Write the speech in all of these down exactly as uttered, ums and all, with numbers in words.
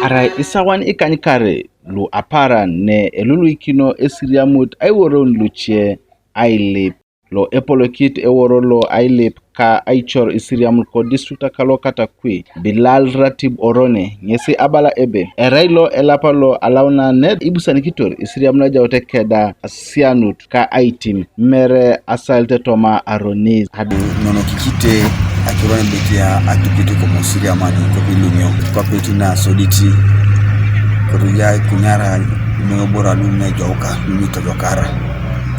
Arai isawan ikanykaare lu apaaran ne eluluikino esiriamut aiworoun luce ailip, lo epolokit eworo lo ailip ka aicor isiriamut ko district kalo Katakwi, Bilal Ratib Orone, ŋesi abala ebe, erai lo elapa lo alauna ned ibusanikitor isiriamut ajaut keda asianut ka aitim, mere asalit toma aronis. Nonokikite akiro nebetia atukit komosiria mani kopi lumio, kopeti na soditi, kotuja kunyara lumio bora lumio joka, lumio tojokara.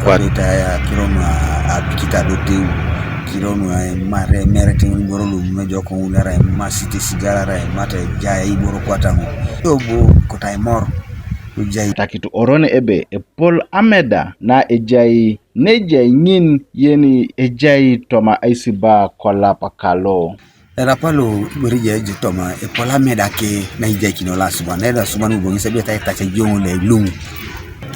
Kwat. Kopeta ya kiro na apikita doteu, kiro na mare, mere ting boro lumio joka ulara masite sigara ra mate jaya iboro kwatango. Yobo kotaimor. Ujai. Takitu Orone ebe epol ameda na ejai, nejai ŋin yeni ejai toma aisiba kolap kalo. Erapalo ibore ejai toma epol ameda ke na ijai kino lasuban, neda suban uboŋis ebe taitac ejoŋ le luŋ.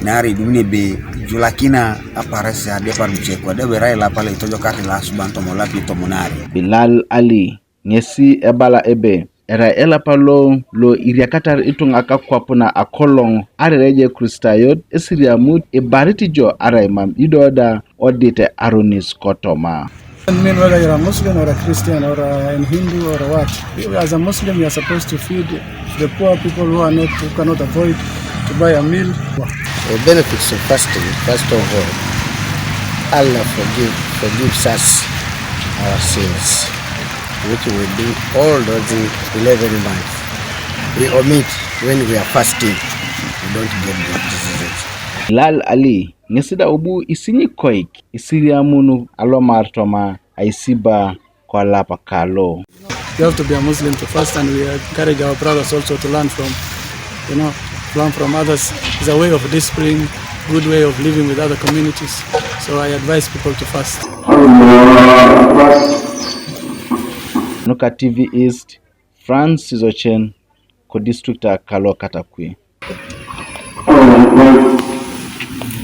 Naarai idumuni ebe julakina aparasi adepar luce kwa, debe erai lapalo itojokar lasuban toma olap itomonari. Bilal Ali ŋesi ebala ebe, erai elapa lo, lo iriakatar ituŋa kakwap na akoloŋ, arereje Kristayot, esiriamut, ibarit jo arai mam ido da odit aronis kotoma. Doesn't mean whether you're a Muslim or a Christian or a, an Hindu or a what. You, as a Muslim, you're supposed to feed the poor people who are not, who cannot afford to buy a meal. The benefits of fasting, first of all, Allah forgive, forgives us our sins, which we do all those eleven months. We omit when we are fasting. We don't get those diseases. Bilal Ali, ŋesi da obu isinyikoik isiriamun alomar toma aisiba kolap kalo. You have to be a Muslim to fast, and we encourage our brothers also to learn from, you know, learn from others. It's a way of discipline, good way of living with other communities. So I advise people to fast. Nuka T V East, Francis Ochen, ko district kalo Katakwi.